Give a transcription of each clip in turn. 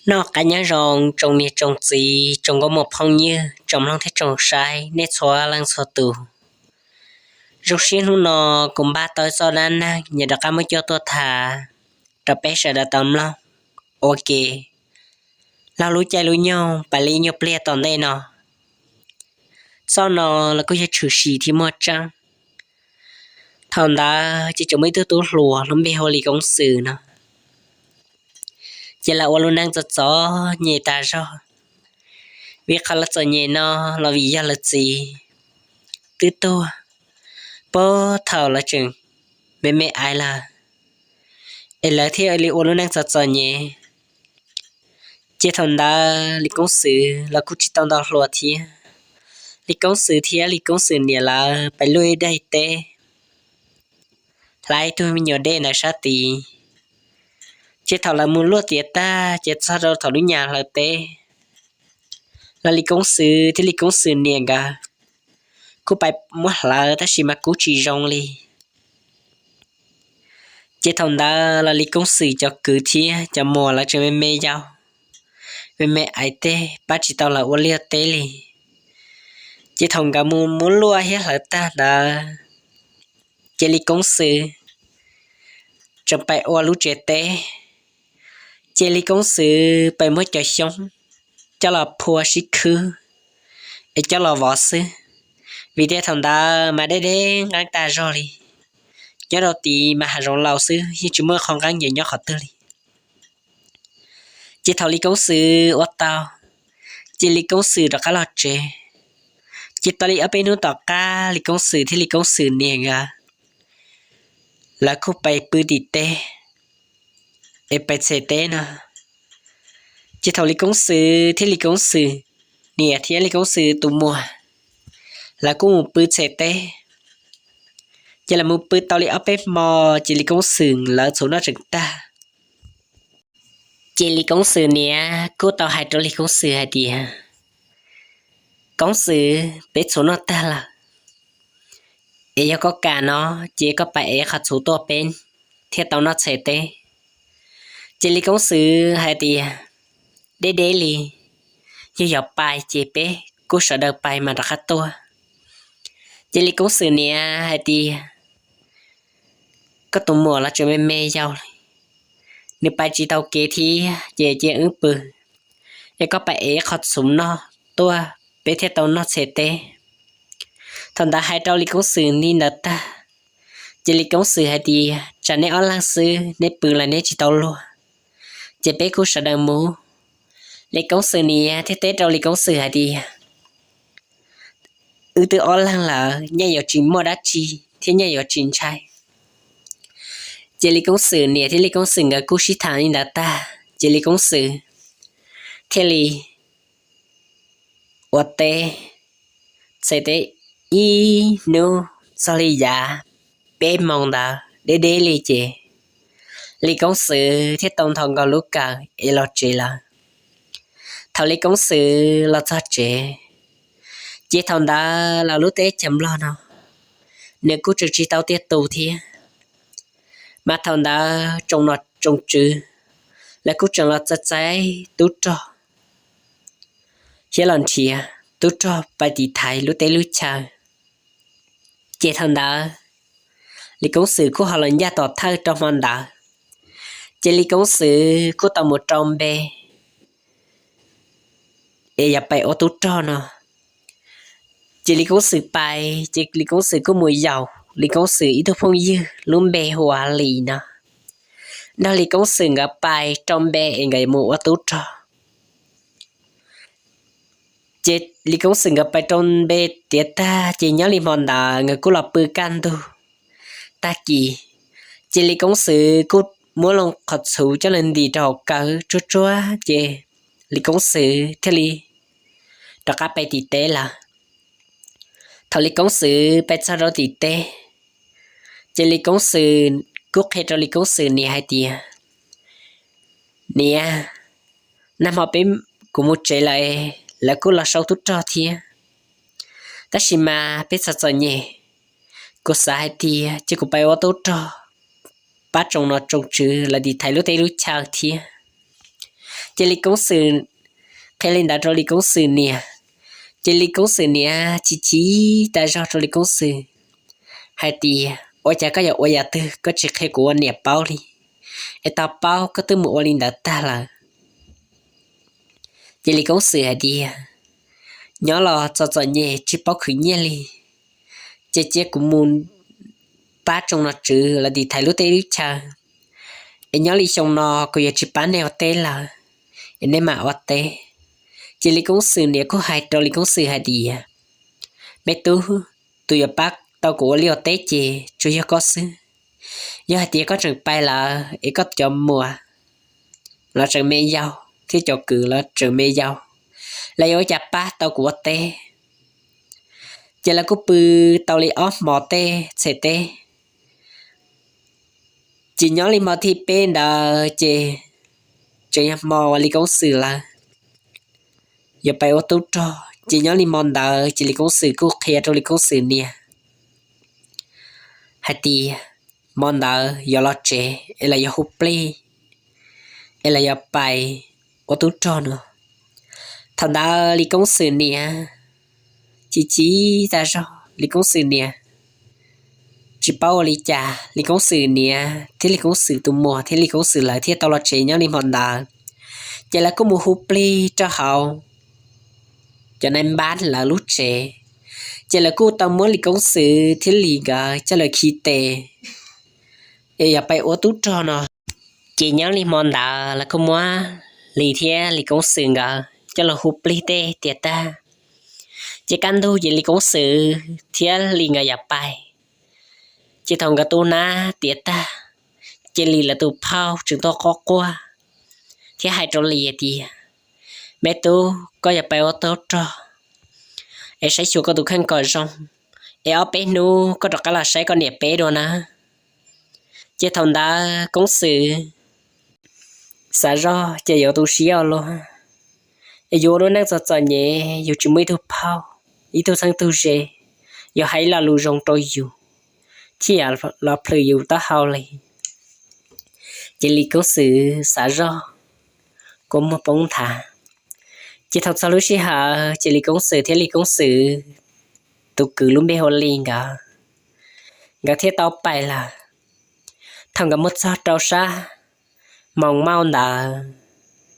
Noj qab nyob zoo tsoom niam tsoom txiv, tsoom nkauj muam phooj ywg, tsoom mloog thiab tsoom saib nej txhua leej txhua tus. Zoo siab hnub no kuv npaj tau txoj dab neeg yuav rov qab muab coj tuaj tham rau peb sawv daws tau mloog ua ke. Laug lub caij lub nyoog pais li nyuag pliag tom ntej no, txoj no los kuj yog tshwm sim thiab muaj tseeb. Thaum ntawd ces tsuas muaj ib tug tub hluas lub npe hu ua Lis Koob Xwm no. Ces lawv ua lub neej txom txom nyem tas zog, vim qhov lawv txom nyem no los vim yog lawv txiv twb tuag puag thaum lawv tseem me me aiv lawm, es lawv thiaj li ua lub neej txom txom nyem. Ces thaum ntawd Lis Koob Xwm los kuj tsis tau ntau hluas thiab. Lis Koob Xwm thiab Lis Koob Xwm niam lawv pais luaj ib daim teb, hlais ib tug me nyuam dej ntawd sab tid. Ces thaum lawv mus luaj tiav tag ces txog rau thaum lub nyas hlawv teb, los Lis Koob Xwm thiab Lis Koob Xwm niam nkawd kuj pais muab hlawv tab sis mas kuj tsis zoo li. Ces thaum ntawd los Lis Koob Xwm cov kwv thiab cov muam lawv tseem me me yaus, me me aiv tej pab tsis tau lawv ua liaj teb li. Ces thaum nkawd mus muab luaj thiab hlawv tag ntawd, ces Lis Koob Xwm tseem pais ua lub tsev teb. Ces Lis Koob Xwm pais muab cov xyoob coj los phua sib khwb es coj los vov xwb, vim tias thaum ntawd mas deb deb nqeeb tag zog li. Nyob rau tid mas hav zoov laus xwb, yeej tsis muaj qhov nqeeb ntawd nyob qhov twg li. Ces thaum Lis Koob Xwm ua tau, ces Lis Koob Xwm rov qab los tsev. Ces tau li ob peb hnub tom qab Lis Koob Xwm thiab Lis Koob Xwm niam nkawd lawv kuj pais pw tim teb es pais txhem teb no. Ces thaum Lis Koob Xwm thiab Lis Koob Xwm niam thiab Lis Koob Xwm tus muam lawv kuj mus pw txhem teb, ces lawv mus pw tau li ob peb hmo ces Lis Koob Xwm lawv txhuv noj tseem tag. Ces Lis Koob Xwm niam kuj tau hais rau Lis Koob Xwm hais tias, Koob Xwm, peb txhuv noj tag lawm, es yog koj kam no ces koj pais ev qhov txhuv tuaj peb thiaj tau noj txhem teb. Ces Lis Koob Xwm hais tias, Deb deb li, yog yuav pais ces peb kuj sawv daws pais mas rov qab tuaj. Ces Lis Koob Xwm niam hais tias, Koj tus muam los tseem me me yaus li, nws pais tsis tau kev thiab ces cia wb pw, es koj pais ev qhov txhuv noj tuaj peb thiaj tau noj txhem teb. Thaum ntawd hais rau Lis Koob Xwm li ntawd tag, ces Lis Koob Xwm hais tias, Tsam neb ob leeg xwb, neb pw los neb tsis tau luag, ces peb kuj sawv daws mus. Lis Koob Xwm niam thiaj teb rau Lis Koob Xwm hais tias, Wb twb ob leeg lawm, nyaj yuav tsis muaj dab tsi thiab nyaj yuav tsis ntshai. Ces Lis Koob Xwm niam thiab Lis Koob Xwm nkawd kuj sib tham li ntawd tag, ces Lis Koob Xwm thiaj li ua teb, txhem teb ib hnub txog li yav peb moos ntawd deb deb li ces Lis Koob Xwm thiaj tau nthos nkaus lub kawm es los tsev lawm. Thaum Lis Koob Xwm los txog tsev, ces thaum ntawd los lub teb chaws Nplog no nws kuj tseem tsis tau tiaj tus thiab, mas thaum ntawd tsoom nom tsoom tswv lawv kuj tseem los txais txais tub rog thiab los nrhiav tub rog pais tiv thaiv lub teb lub chaw. Ces thaum ntawd Lis Koob Xwm kuj ho los ncaj tom thawj rau hmo ntawd, ces Lis Koob Xwm kuj tau mus rau npe es yog pais ua tub rog no. Ces Lis Koob Xwm pais, ces Lis Koob Xwm kuj mus yaum Lis Koob Xwm ib tug phooj ywg lub npe hu ua Lis no, nrog Lis Koob Xwm nkawd pais rau npe es nkawd mus ua tub rog. Ces Lis Koob Xwm nkawd pais rau npe tiav tag ces nyob li hmo ntawd nkawd kuj los pw kaj ntug tag kis, ces Lis Koob Xwm kuj muab loo qhov txhuv coj los ntim rau hauv kaw tsuag tsuag ces Lis Koob Xwm thiaj li rov qab pais tim teb lawm. Thaum Lis Koob Xwm pais txog rau tim teb, ces Lis Koob Xwm kuj qhia rau Lis Koob Xwm niam hais tias, Niam, nag hmo peb, kuv mus tsev lawm, lawv kuj los sau tub rog thiab, tab sis mas peb txom txom nyem, kuv xav hais tias cia kuv pais ua tub rog pab tsoom nom tsoom tswv lawv tiv thaiv lub teb lub chaw thiab. Ces Lis Koob Xwm qhia li ntawd rau Lis Koob Xwm niam, ces Lis Koob Xwm niam chim chim tas zog rau Lis Koob Xwm hais tias, ua cas koj yuav ua yam twg koj tsis qhia kuv ua niam paub li, es tau paub koj twb mus ua li ntawd tag lawm. Ces Lis Koob Xwm hais tias, nyob los txom txom nyem tsis paub khwv nyiaj li, ces cia kuv mus pab tsoom nom tswv lawv tiv thaiv lub teb lub chaw, es nyob li xyoo no kuv yuav tsis pab nej ua teb lawm, es nej mam ua teb. Ces Lis Koob Xwm niam kuj hais rau Lis Koob Xwm hais tias, me tub, tus yuav pab tau kuv ua liaj ua teb ces tsuas yog koj xwb. Yog hais tias koj tseem pais lawm es koj cov muam los tseem me yau thiab cov kwv los tseem me yau, lawv yuav ua cas pab tau kuv ua teb? Ces lawv kuj pw tau li ob hmo tej txhais teb. Ces nyob li hmo thib peb ntawd ces tseem yog hmo uas Lis Koob Xwm lawv yuav pais ua tub rog. Ces nyob li hmo ntawd ces Lis Koob Xwm kuj qhia rau Lis Koob Xwm niam hais tias, hmo ntawd yuav los tsev es lawv yuav hu plig es lawv yuav pais ua tub rog no. Thaum ntawd Lis Koob Xwm niam chim chim tas zog, Lis Koob Xwm niam tsis paub ua li cas, Lis Koob Xwm niam thiab Lis Koob Xwm tus muam thiab Lis Koob Xwm lawv thiaj tau los tsev nyob li hmo ntawd. Ces lawv kuj mus hu plig rau hauv cov nais npab lawv lub tsev. Ces lawv kuj tau muab Lis Koob Xwm thiab Lis nkawd coj lawv khi tes es yuav pais ua tub rog no. Ces nyob li hmo ntawd lawv kuj muab Lis thiab Lis Koob Xwm nkawd coj los hu plig tej tiav tag. Ces kaj ntug ces Lis Koob Xwm thiab Lis nkawd yuav pais. Ces thaum nkawd tu nab tiav tag, ces Lis lawv tus phauj tseem tuaj quaj quaj thiab hais rau Lis hais tias, me tub, koj yuav pais ua tub rog es saib xyuas koj tus kheej kom zoo, es ob peb hnub koj rov qab los saib koj niam peb dua na. Ces thaum ntawd Koob Xwm xav zoj ces yuav tu siab ua luaj, es yus ua lub neej txom txom nyem, yus tsis muaj ib tug phauj, ib tug txheeb tug ze yuav hais ib lo lus zoo rau yus thiab los plhws yus taub hau li. Ces Lis Koob Xwm xav zoj kua muag poob nthav. Ces thaum txog lub sij hawm ces Lis Koob Xwm thiab Lis Koob Xwm tus kwv lub npe hu ua Lis nkawd, nkawd thiaj tau pais lawm. Thaum nkawd mus txog rau sab Moos Mauj ntawd,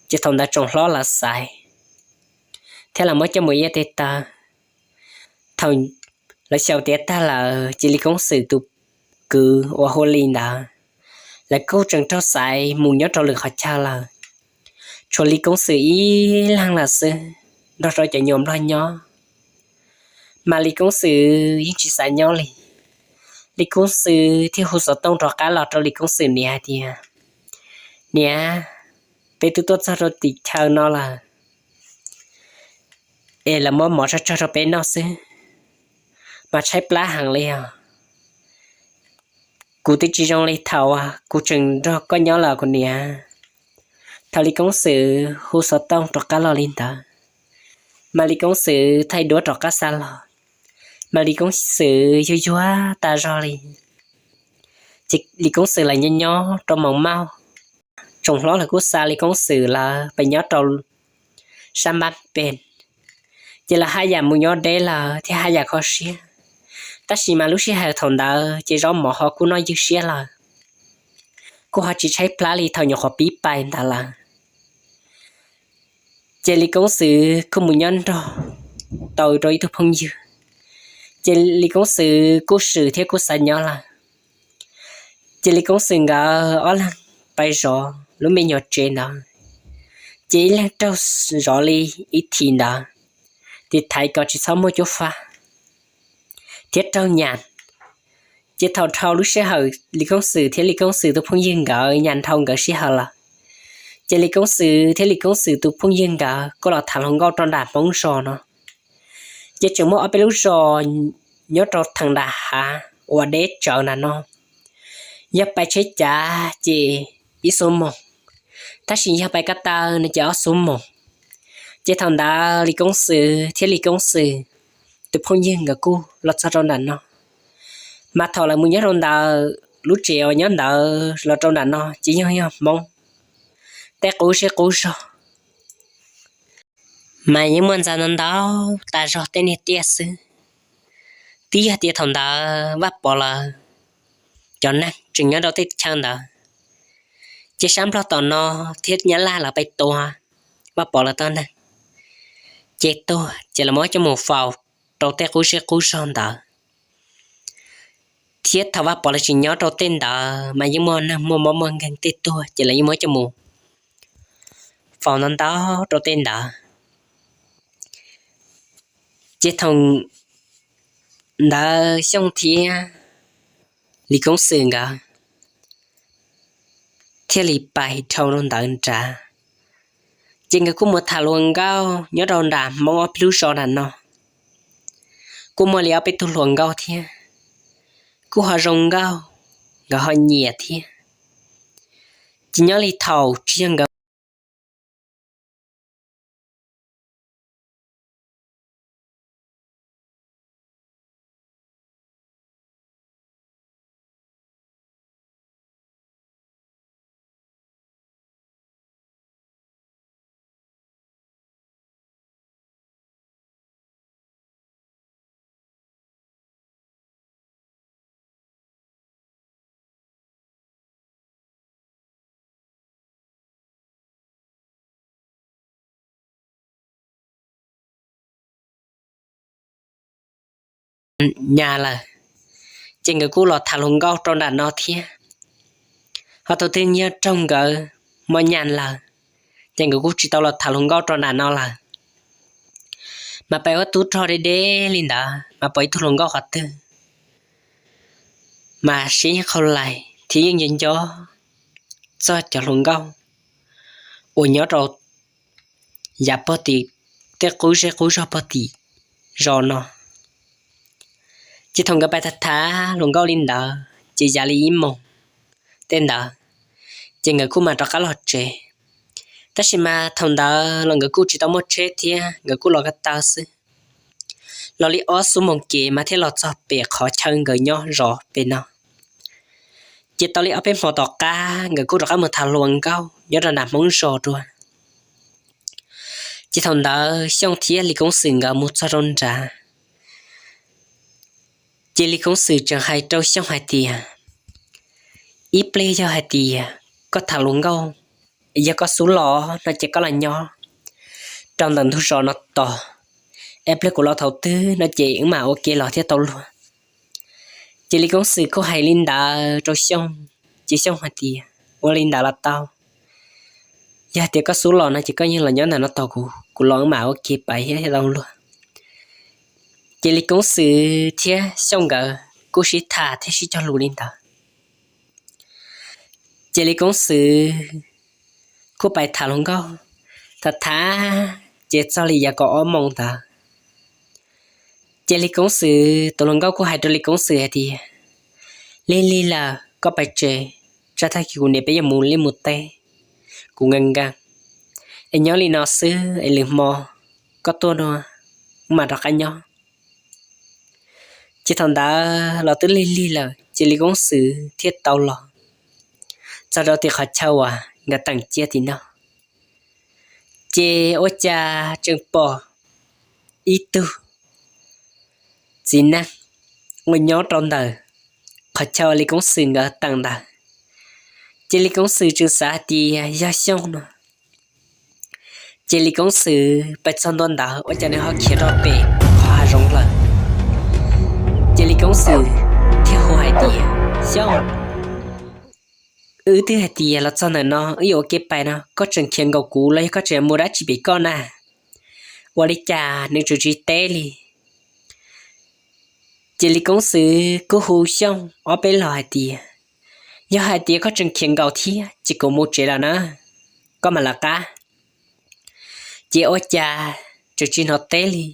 ces thaum ntawd tsoom hlob lawv xaiv thiab lawv muab coj mus iab tes taw. Thaum lawv xyaum tiav tag lawm ces Lis Koob Xwm tus kwv uas hu Lis ntawd, lawv kuj tseem raug xaiv mus nyob rau lwm qhov chaw lawm. Tshuav Lis Koob Xwm ib leeg lawm xwb nrog rau cov nyuam nplog nyob. Mas Lis Koob Xwm yeej tsis xav nyob li. Lis Koob Xwm thiaj hu xov tooj rov qab los rau Lis Koob Xwm niam hais tias, niam, peb twb tuaj txog rau tim chaw no lawm, es lawv muab mov tsawg tsawg rau peb noj xwb, mas tshaib plab heev li os. Kuv twb tsis zoo li thaum kuv tseem nrog koj nyob lawm kuv niam. Thaum Lis Koob Xwm hu xov tooj rov qab los li ntawd, mas Lis Koob Xwm thaij duab rov qab xa los, mas Lis Koob Xwm yuag yuag tas zog li. Ces Lis Koob Xwm lawv nyob nyob rau Moos Mauj, tsoom hlob lawv kuj xa Lis Koob Xwm lawv pes nyob rau sab npab pes, ces lawv haj yam mus nyob deb lawm thiab haj yam kho siab. Tab sis mas lub sij hawm thaum ntawd ces zaub mov ho kuj noj ywj siab lawm, kuj ho tsis tshaib plab li thaum nyuam qhuav pib pais ntawd lawm. Ces Lis Koob Xwm kuj mus nyob nrog tau rau ib tug phooj ywg, ces Lis Koob Xwm kuj swm thiab kuj xav nyob lawm. Ces Lis Koob Xwm nkawd ob leeg pais zov lub me nyuam tsev ntawd, ces ib leeg raug zov li ib thim ntawd, tiv thaiv kom tsis txhob muaj cuab faj thiab raug nyas. Ces thaum dhau lub sij hawm Lis Koob Xwm thiab Lis Koob Xwm tus phooj ywg nkawd nyas dhau nkawd sij hawm lawm, ces Lis Koob Xwm thiab Lis Koob Xwm tus phooj ywg nkawd kuj los tham hluas nkauj rau nram Hmoob zos no. Ces tseem muaj ob peb lub zos nyob rau theem nram hav uas deb tsawv nram no, yog pais tsheb cav ces ib xuab moos, tab sis yog pais ko taw no ces ob xuab moos. Ces thaum ntawd Lis Koob Xwm thiab Lis Koob Xwm tus phooj ywg nkawd kuj los txog rau nram no. Mas thaum lawv mus nyob rau ntawd, lub tsev uas nyob ntawd los rau nram no ces yog yog Hmoob tej qub zej qub zog. Mas yeej muaj ntxa ntau ntau tas zog tej niag tiaj xwb. Twb yog tias thaum ntawd Vaj Pov lawv cov neeg tseem nyob rau tej chaw ntawd, ces sab Nplog tom no thiab Nyab Laj lawv pem tua Vaj Pov lawv tau neeg, ces tuag ces lawv muab coj mus faus rau tej qub zej qub zog ntawd. Thiab thaum Vaj Pov lawv tseem nyob rau tej ntawd mas yeej muaj neeg muaj mob muaj nkeeg tej tuag ces lawv yeej muab coj mus faus ntau ntau rau tej ntawd. Ces thaum ntawd Xyooj thiab Lis Koob Xwm nkawd thiaj li pais dhau rau ntawd nrad. Ces nkawd kuj mus tham hluas nkauj nyob rau nram Hmoob ob peb lub zos nram no. Kuj muaj li ob peb tug hluas nkauj thiab, kuj ho zoo nkauj, nkawd ho nyiam thiab. Ces nyob li thaum tsis yog nkawd nyas lawm, ces nkawd kuj los tham hluas nkauj rau nram no thiab. Ho tus twg yog raug nkawd mos nyas lawm, ces nkawd kuj tsis tau los tham hluas nkauj rau nram no lawm. Mas pais ua tub rog deb deb li ntawd mas pom ib tug hluas nkauj qhov twg mas siab yeej qhau lais thiab yeej nco nco txog cov hluas nkauj uas nyob rau yav pog tim tej qub zej qub zog pog tim zos no. Ces thaum nkawd pais tham tham hluas nkauj li ntawd ces yav li ib moos tej ntawd, ces nkawd kuj mam rov qab los tsev. Tab sis mas thaum ntawd los nkawd kuj tsis tau muaj tsheb thiab, nkawd kuj los ko taw xwb. Los li ob xuab moos kev mas thiaj los txog pem qhov chaw nkawd nyob zov pem no. Ces tau li ob peb hmo tom qab nkawd kuj rov qab mus tham hluas nkauj nyob rau nram Hmoob zos dua. Ces thaum ntawd Xyooj thiab Lis Koob Xwm nkawd mus txog rau nrad, ces Lis Koob Xwm tseem hais rau Xyooj hais tias, ib pliag yog hais tias koj tham hluas nkauj, yog koj xub los no ces koj los nyob rau ntawm ntug zos no tos, es pliag kuv los thaum twg no ces wb mam ua ke los thiaj tau luag. Ces Lis Koob Xwm kuj hais li ntawd rau Xyooj, ces Xyooj hais tias, ua li ntawd los tau. Yog tias koj xub los no ces koj yeej los nyob ntawm no tos kuv, kuv los wb mam ua ke pais thiaj tau luag. Ces Lis Koob Xwm thiab Xyooj nkawd kuj sib tham thiab sib cog lus li ntawd. Ces Lis Koob Xwm kuj pais tham hluas nkauj, tham tham ces txog li yav kaum ob moos ntawd, ces Lis Koob Xwm tus hluas nkauj kuj hais rau Lis Koob Xwm hais tias, lig lig lawm koj pais tsev, tsam tag kis kuv niam peb yuav mus liaj mus teb, kuv nkees nkees, es nyob li no xwb es lwm hmo koj tuaj no wb mam rov qab nyob. Ces thaum ntawd los twb lig lig lawm ces Lis Koob Xwm thiaj tau los txog rau tim qhov chaw uas nkawd teem cia tim no. Ces ua cas tseem pom ib tug txiv neej uas nyob rau ntawm qhov chaw Lis Koob Xwm nkawd teem ntawd. Ces Lis Koob Xwm tseem xav hais tias yog Xyooj no. Ces Lis Koob Xwm pais txog ntua ntawd ua cas nws ho khiav rau pem qhov hav zoov lawm. Ces Lis Koob Xwm thiaj hu hais tias, Xyooj, wb twb hais tias los txog ntawm no wb yuav ua ke pais no, koj tseem khiav nkaum kuv los yog koj tseem mus dab tsi pem koj na? Ua li cas nws tseem tsis teb li? Ces Lis Koob Xwm kuj hu Xyooj ob peb los hais tias, yog hais tias koj tseem khiav nkaum thiab ces kuv mus tsev lawm na, koj mam lawv qab. Ces ua cas tseem tsis hnov teb li,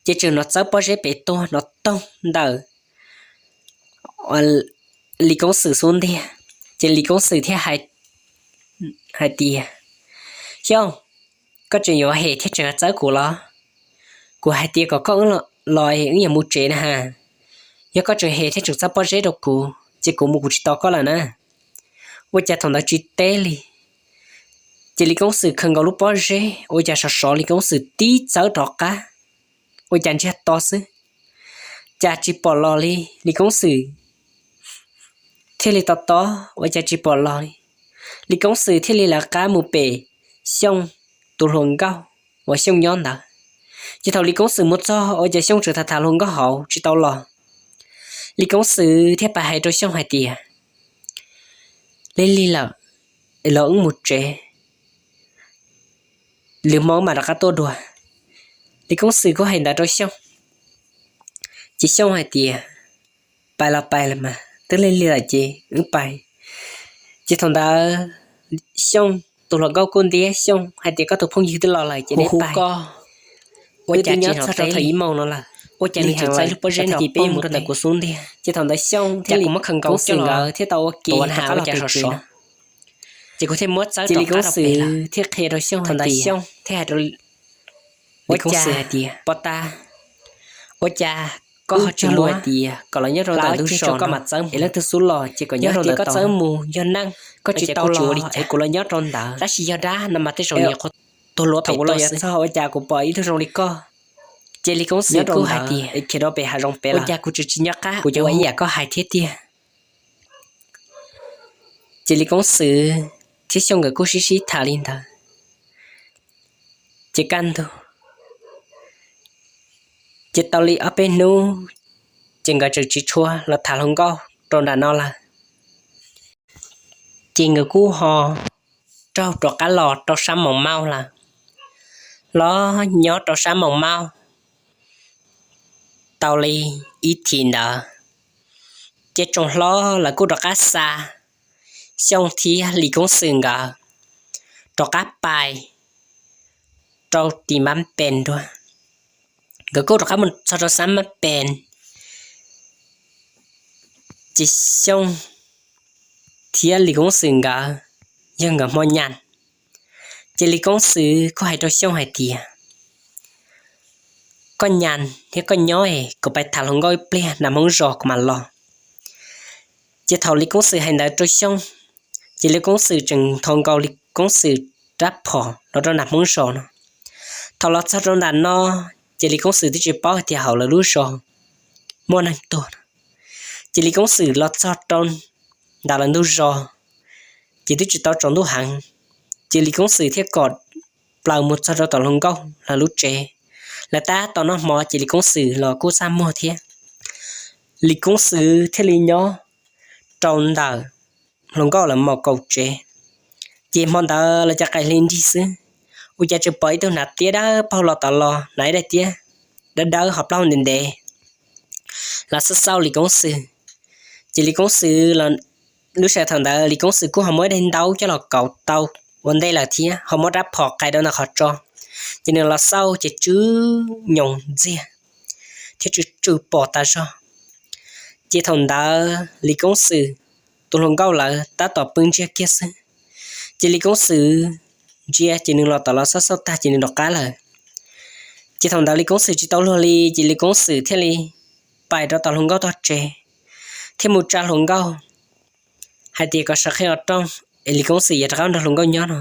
ces tseem hnov txawb pob zeb pem tuaj hnov toog ntawm Lis Koob Xwm xub ntiag. Ces Lis Koob Xwm thiaj hais tias, Xyooj, koj tseem yuav hem thiab tseem txawb kuv los? Kuv hais tias kom koj wb los wb yuav mus tsev na has. Yog koj tseem hem thiab tseem txawb pob zeb rau kuv ces kuv mus kuv tsis tos koj lawm na. Ua cas thaum ntawd tsis teb li? Ces Lis Koob Xwm khaws nkaus lub pob zeb ua cas sov sov Lis Koob Xwm tib txawb rov qab, ua cas ntsiag to xwb, cas tsis pom los li. Lis Koob Xwm thiaj li to taub ua cas tsis pom los li. Lis Koob Xwm thiaj li lawv qab mus pem Xyooj tus hluas nkauj uas Xyooj nyob ntawd. Ces thaum Lis Koob Xwm mus txog ua cas Xyooj tseem tham tham hluas nkauj hauv tsis tau los. Lis Koob Xwm thiaj pais hais rau Xyooj hais tias, Lig lig lawm, es los wb mus tsev, lwm hmo wb mam rov qab tuaj dua. Lis Koob Xwm kuj hais ntawd rau Xyooj, ces Xyooj hais tias, Pais los pais los mas, twb lig lig lawm ces wb pais. Ces thaum ntawd Xyooj tus hluas nkauj kuj ntiab Xyooj hais tias, Koj tus phooj ywg twb los lawm ces hu hu koj, ua cas tsis hnov teb li ib moos no lawm, ua cas nws tseem txaij lub pob zeb no poob rau ntawm kuv xub ntiag. Ces thaum ntawd Xyooj thiaj li muab khaws nkaus Lis Koob Xwm nkawd thiaj tau ua ke tuav nws hais ua cas sov sov. Ces kuv thiaj muab txawb rov qab rau pem lawm, thiaj qhia rau Xyooj, thaum ntawd Xyooj thiaj hais rau Lis Koob Xwm hais tias, Pov tas, ua cas koj ho tsis mus hais tias kom lawv nyob rau ntawm ntug zos koj mam txawb mus, es leej twg xub los ces kom nyob rau ntawd, koj txawb mus yog neeg, koj tsis tau los es kuv los nyob rau ntawd, tab sis yog dab no mas tej zaum nws qhuav tuag luag pem tuaj xwb, ua cas kuv pom ib tug zoo li koj. Ces Lis Koob Xwm kuj hais tias, Khiav rau pem hav zoov pem lawm, ua cas kuv tseem tsis nyob qab, kuv yuav ua ib yam koj hais thiab tiag. Ces Lis Koob Xwm thiab Xyooj nkawd kuj sib sib tham li ntawd. Ces kaj ntug, ces tau li ob peb hnub, ces nkawd tseem tsis tshua los tham hluas nkauj rau nram no lawm. Ces nkawd kuj ho raug rov qab los rau sab Moos Mauj lawm. Los nyob rau sab Moos Mauj tau li ib thim ntawd, ces tsoom hlob lawv kuj rov qab xa Xyooj thiab Lis Koob Xwm nkawd rov qab pais rau tim Mab Pes dua. Nkawd kuj rov qab mus txog rau sab Mab Pes, ces Xyooj thiab Lis Koob Xwm nkawd yog nkawd hmo nyas. Ces Lis Koob Xwm kuj hais rau Xyooj hais tias, Koj nyas thiab koj nyob es kuv pais tham hluas nkauj ib pliag nram Hmoob zos kuv mam los. Ces thaum Lis Koob Xwm hais ntawd rau Xyooj, ces Lis Koob Xwm tseem nthos nkaus Lis Koob Xwm rab phom los rau nram Hmoob zos no. Thaum los txog rau nram no, ces Lis Koob Xwm twb tsis paub hais tias hauv lawv lub zos muaj neeg tuag no. Ces Lis Koob Xwm los txog rau ntawm lawv ntug zos, ces twb tsis tau tsaus ntuj heev, ces Lis Koob Xwm thiaj kom plaws mus txog rau tom hluas nkauj lawv lub tsev. Lawv tab tom noj hmo ces Lis Koob Xwm los kuj txaj muag thiab. Lis Koob Xwm thiaj li nyob rau ntawm hluas nkauj lawv maum kaum tsev. Ces hmo ntawd lawv cov qaim hli nrig xwb, ua cas tseem pom ib tug hnav tiab dawb paug los tom los, hnav ib daim tiab dawb dawb ho plaub hau ntev ntev los xauj xauj Lis Koob Xwm. Ces Lis Koob Xwm, lub sij hawm thaum ntawd Lis Koob Xwm kuj ho muab ib daim ntaub coj los kauv tau ua ntej lawm thiab ho muab rab phom qais rau ntawm qhov tso, ces nws los xauj ces tsw nyoos ntxiag thiab tsw tsw pom tas zog. Ces thaum ntawd Lis Koob Xwm tus hluas nkauj lawv tab tom pw ntsiag kiag xwb, ces Lis Koob Xwm ntsia ces nws los tom los xauj xauj tag ces nws rov qab lawm. Ces thaum ntawd Lis Koob Xwm tsis tau luag li, ces Lis Koob Xwm thiaj li pais rau tom hluas nkauj tog tsev, thiab mus tsa hluas nkauj hais tias kom sawv qhia qhov rooj es Lis Koob Xwm yuav rov qab nrog hluas nkauj nyob no.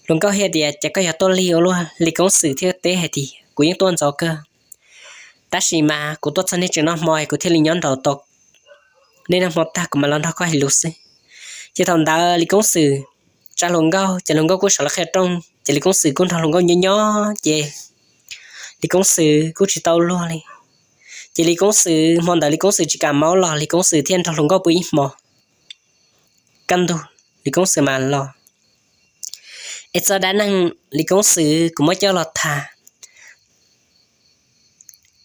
Hluas nkauj thiaj tias, Ces koj yog tuaj lig ua luaj? Lis Koob Xwm thiaj teb hais tias, Kuv yeej tuaj ntxov kawg, tab sis mas kuv tuaj txog nej tseem noj hmo es kuv thiaj li nyob nraud tau nej noj hmo tag kuv mam los nrog koj hais lus xwb. Ces thaum ntawd Lis Koob Xwm tsa hluas nkauj ces hluas nkauj kuj sawv los qhia rooj, ces Lis Koob Xwm kuj nrog hluas nkauj nyob nyob ces Lis Koob Xwm kuj tsis tau luag li. Ces Lis Koob Xwm hmo ntawd Lis Koob Xwm tsis kam maub los Lis Koob Xwm thiaj nrog hluas nkauj pw ib hmo. Kaj ntug Lis Koob Xwm mam los. Es txoj dab neeg Lis Koob Xwm kuv muab coj los tham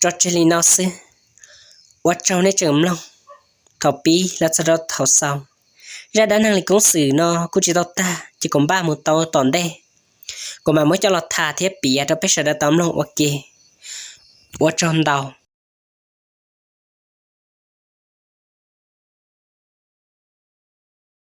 tso tseg li no xwb. Ua tsaug nej tseem mloog thaum pib los txog rau thaum xaus. Zaj dab neeg Lis Koob Xwm no kuj tsis tau tag, ces kuv npaj mus tau tom ntej, kuv mam muab coj los tham thiab piav rau peb sawv daws tau mloog ua ke. Ua tsaug ntau.